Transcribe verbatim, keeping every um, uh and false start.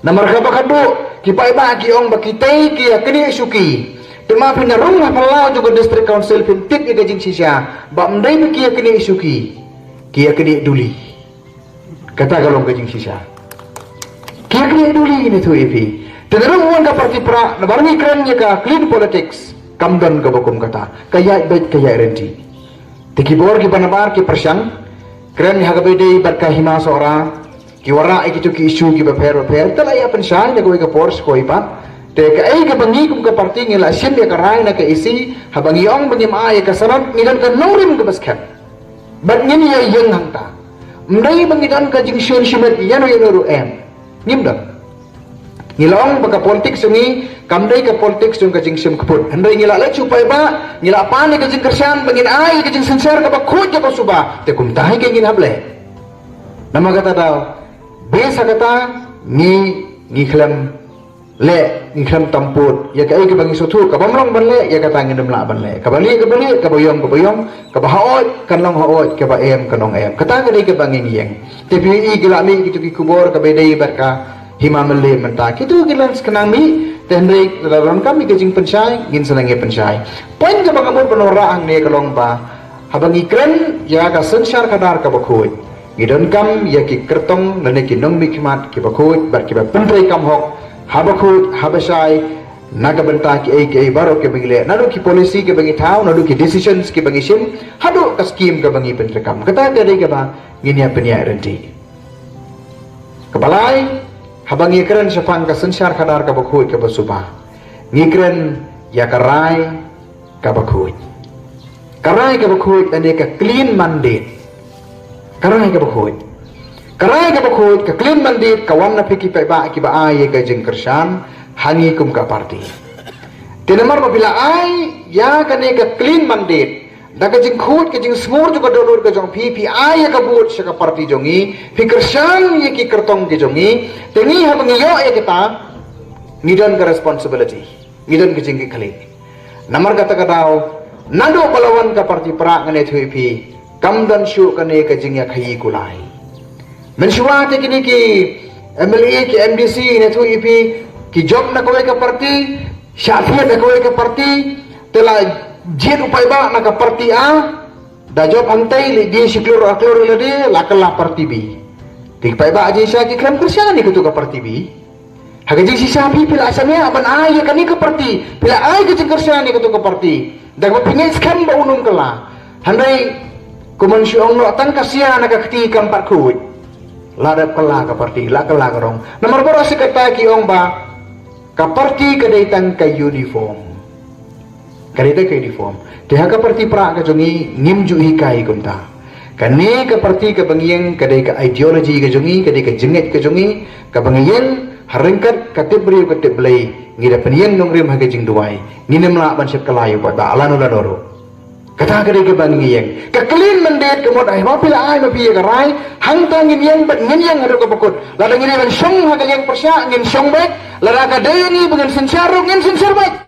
Namar kaba khadduh ki paidbah ki ong ba kitei ki ïa knieh shuki. Te ma phin ïa rung ha phyllaw jong ka District Council phin tip ïa ka jingshisha ba ym dei ba ki ïa knieh shuki, ki ïa knieh duli. Kata ka long ka jingshisha. Ki ïa knieh duli ne thuh ïa phi. Te da rung wan ka party prah, nabar ngi kren ïa ka clean politics, kam don kaba kum kata. Ka ïaid beit ka ïaid rynti. Te ki bor kiba nabar ki pyrshang, kren ha kaba ïadei bad ka Hima Sohra, ki wanrah ïa kito ki issue kiba pher ba pher, te la ïa pynshai da kawei ka por sha kawei pat. Te kaei kaba ngi kum ka party ngi la shim ïa ka rai na ka E C, haba ngi ong ba ngim ai ïa ka sanad, ngi don ka nongrim kaba skhem. Bad ngin ïa ïeng hangta. Ym dei ba ngi don ka jingshun shimet ïano ïano ruh, em. Ngim don. Ngi la ong ba ka politics jong ngi kam dei ka politics jong ka jingshim kput. Hynrei ngi la leit shu paidbah, ngi la pan ïa ka jingkyrshan ba ngin ai ïa ka jingsynshar kaba khuid kaba suba. Te kumta hi ka ngin hap leh. Namar kata daw, bad sa kata, ngi, ngi khlem leh, ngi khlem tamput ïa kaei kaba ngi sngewthuh, kaba ym long ban leh, ïa kata ngin ym lah ban leh. Kaba lieh kaba lieh, kaba ïong kaba ïong, kaba haoid kan long haoid, kaba em kan long em. Kata ka dei kaba ngi ïeng. Te phi i ki la mih kito ki khubor kaba dei bad ka Hima Mylliem mynta. Kito ki la sngewkhnang mih, te hynrei lada donkam ïa ka jingpynshai, ngin sa nang ïa pynshai. Point kaba nga mut ban wanrah hangne ka long ba haba ngi kren ïa ka synshar khadar kaba khuid, ngi donkam ïa ki kyrtong lane ki nongmihkhmat kiba khuid bad kiba pyntreikam hok haba khuid haba shai, na ka bynta kiei kiei baroh kiba ngi leh, naduh ki policy kiba ngi thaw, naduh ki decisions kiba ngi shim, haduh ka scheme kaba ngi pyntreikam. Kata ka dei kaba ngin ïa pynïaid rynti. Kaba lai, haba ngi kren shaphang ka synshar khadar kaba khuid kaba suba, ngi kren ïa ka rai kaba khuid. Ka rai kaba khuid lane ka clean mandate. Ka rai kaba khuid. Ka rai kaba khuid, ka clean mandate, ka wan na phi ki paidbah kiba ai ïa ka jingkyrshan ha ngi kum ka party. Te namar ba phi la ai ïa kane ka clean mandate, da ka jingkhuid ka jingsngur jong ka dohnud ka jong phi, phi ai ïa ka vote sha ka party jong ngi, phi kyrshan ïa ki kyrtong ki jong ngi, te ngi haba ngi ïoh ïa kita, ngi don ka responsibility, ngi don ka jingkitkhlieh. Namar kata ka daw, naduh ba la wan ka party prah ngan ïathuh ïa phi, kam don shuh kane ka jingïakhaïi kulai. Mynshuwa te kine ki M L A, ki M D C, ngan ïathuh ïa phi, ki jop na kawei ka party, shah thied na kawei ka party, te la jied u paidbah na ka party A, da jop hangtei leit die shi klur ar klur ïa lade, la kylla party B. Te ki paidbah jingshisha ki khlem kyrshan ïa kato ka party B. Ha ka jingshisha phi, phi la shaniah ban ai ïa kane ka party, phi la ai ka jingkyrshan ïa kato ka party. Da kaba phi ngeit skhem ba un ym kylla. Hynrei kumno shu ong noh, tang ka sia na ka kti kam pat khuid. La dep kylla ka party, la kylla ka rong. Namar baroh shi katta ki ong ba ka party ka dei tang ka uniform. Ka dei tang ka uniform. Te ha ka party prah ka jong ngi ngim ju hikai kumta. Kane ka party kaba ngi ïeng ka dei ka ideology ka jong ngi, ka dei ka jingngeit ka jong ngi, kaba ngi ïeng ha ryngkat ka tip briew ka tip Blei, ngi da pynïeng nongrim ha ka jingduwai. Ngin ym lah ban shepkylla ïa u paidbah lano lano ruh. Kata ka dei kaba ngi ïeng. Ka clean mandate ka mut ai ba phi la ai ma phi ïa ka rai, hangta ngin ïeng bad ngin ïeng haduh kaba kut. Lada ngi dei ban shong ha ka liang pyrshah ngin shong beit, lada ka dei ïa ngi ba ngin synshar ruh ngin synshar beit.